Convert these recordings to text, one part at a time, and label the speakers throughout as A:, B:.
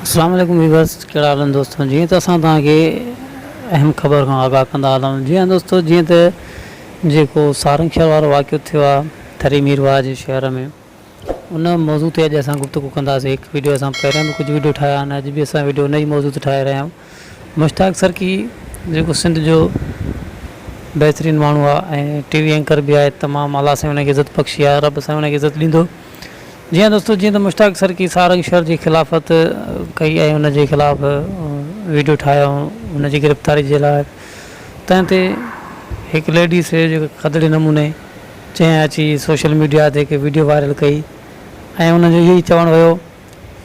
A: اسلام عليڪم ويورس ڪهڙا حال آهن دوستو جيئن ته اسان توهان کي اهم خبر کان آگاهه ڪندا هلون جي ها دوستو جيئن ته جيڪو سارنگ شهر وارو واقعو ٿيو آهي ٿري ميرواهه جي شهر ۾ ان موضوع تي اڄ اسان گفتگو ڪنداسين هڪ ويڊيو اسان پهريان به ڪجهه ويڊيو ٺاهيا آهن اڄ به اسان ويڊيو ان ئي موضوع تي ٺاهي رهيا آهيون مشتاق سرڪي جيڪو سنڌ جو بهترين ماڻهو آهي ۽ ٽي وي اينڪر به آهي تمام الله سائين ان کي عزت بخشي آهي رب سائين ان کي عزت ڏيندو جي ها دوستو جيئن ته مشتاق سرڪي سارنگ شر جي خلافت ڪئي ۽ ان جي خلاف ويڊيو ٺاهيو ان جي گرفتاري جي لاء تنهن تي هڪ ليڊيز جيڪا کدڙي نموني جنهن اچي سوشل ميڊيا تي هڪ ويڊيو وائرل ڪئي ۽ ان جو اهو ئي چوڻ هيو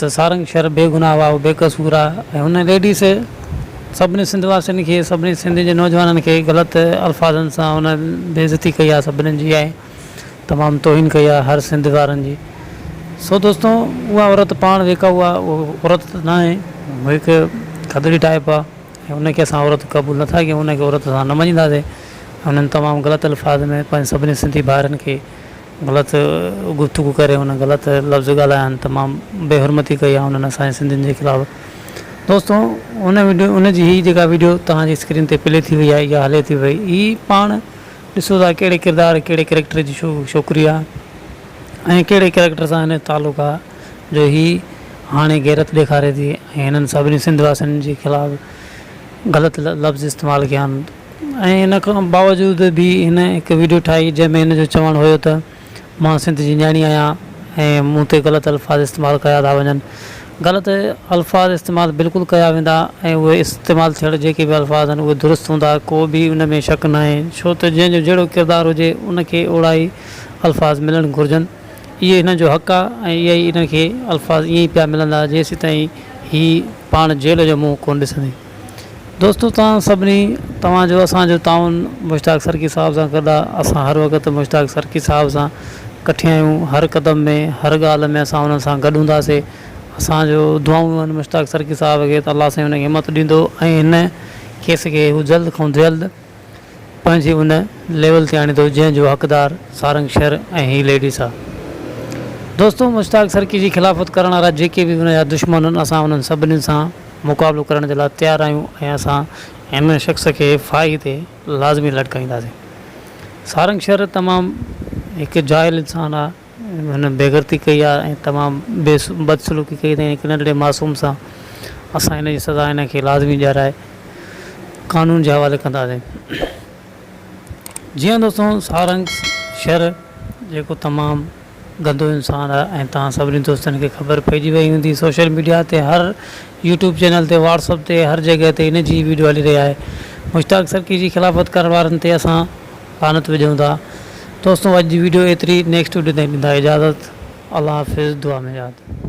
A: ته سارنگ شر بي گناهه آهي بي قصور آهي ۽ ان ليڊيز سڀني سنڌ واسين کي سڀني سنڌ جي نوجوانن کي غلط الفاظن سان ان بي عزتي ڪئي آهي سڀني جي ۽ تمام توهين ڪئي آ هر سنڌ وارن جي سو دوستو اها عورت پاڻ جيڪا اها عورت ته ناهي هڪ کدڙي ٽائپ آ ۽ ان کي اسان عورت قبول نٿا ڪيون ان کي عورت اسان نه مڃينداسين انهن تمام غلط الفاظ ۾ پنهنجي سڀني سنڌي ڀائرن کي غلط گفتگو ڪري ان غلط لفظ ڳالهايا آهن تمام بي حرمتي ڪئي آ انهن اسان جي سنڌين جي خلاف دوستو ان ويڊيو ان جي هي جيڪا ويڊيو توهان جي اسڪرين تي پلي ٿي وئي آهي يا هلي ٿي وئي هي پاڻ ڏسو ٿا ڪهڙي ڪردار ڪهڙي ڪريڪٽر جي ڇوڪري آ ۽ ڪهڙي ڪريڪٽر سان هن جو تعلق آ جو هي هاڻي غيرت ڏيکاري ٿي ۽ هنن سڀني سنڌ واسين جي خلاف غلط لفظ استعمال ڪيا آهن ۽ ان کان باوجود به هن هڪ ويڊيو ٺاهي جنهن ۾ هن جو چوڻ هيو ته مان سنڌ جي نياڻي آهيان ۽ مون تي غلط الفاظ استعمال ڪيا ٿا وڃن. غلط الفاظ استعمال بلڪل ڪيا ويندا ۽ اهي استعمال ٿيل جيڪي به الفاظ آهن اهي درست هوندا ڪو به ان ۾ شڪ ناهي ڇو ته جنهن جو جهڙو ڪردار هجي ان کي اوڙا ئي الفاظ ملڻ گهرجن اهي هن جو حق آهي ۽ اهي ئي ان کي الفاظ ائين ئي پيا ملندا جيسيتائين هي پاڻ جيل جو منهن ڪونه ڏسندي. دوستو توهان سڀني توهان جو اسان جو تعاون مشتاق سرڪي صاحب سان گڏ آ اسان هر وقت مشتاق سرڪي صاحب سان ڪٺي آهيون هر قدم ۾ هر ڳالهه ۾ اسان انهن سان گڏ هونداسي اسان جو دعائون آهن مشتاق سرڪي صاحب کي ته الله سائين ان کي همت ڏيندو ۽ هن ڪيس کي هو جلد کان جلد پنهنجي ان ليول تي آڻيندو جنهن جو حقدار سارنگ شر ۽ هي ليڊيز آ. دوستو مشتاق سرڪي جي خلافت ڪرڻ وارا جيڪي به ان جا دشمن آهن اسان انهن سڀني سان مقابلو ڪرڻ جي لاء تيار آهيون ۽ اسان هن شخص کي ڦاهي تي لازمي لٽڪائينداسين. سارنگ شر تمام هڪ جاهل انسان آ هن بيغيرتي ڪئي آ ۽ تمام بي بدسلوڪي ڪئي اٿائين هڪ ننڍڙي معصوم سان اسان هن جي سزا هن کي لازمي ڏيارائي قانون جي حوالي ڪنداسين جي ها دوستو سارنگ شھر جيڪو تمام گندو انسان آ ۽ توهان سڀني دوستن کي خبر پئجي وئي هوندي سوشل ميڊيا تي هر يوٽيوب چينل تي واٽس اپ تي هر جڳهه تي ان جي ويڊيو هلي رهي آهي مشتاق سرڪي جي خلافت ڪرڻ وارن تي اسان لعنت وجهون ٿا دوستو اڄ جي ويڊيو ايتري نيڪسٽ ويڊيو تائين ڏيندا اجازت الله حافظ دعا ۾ ياد.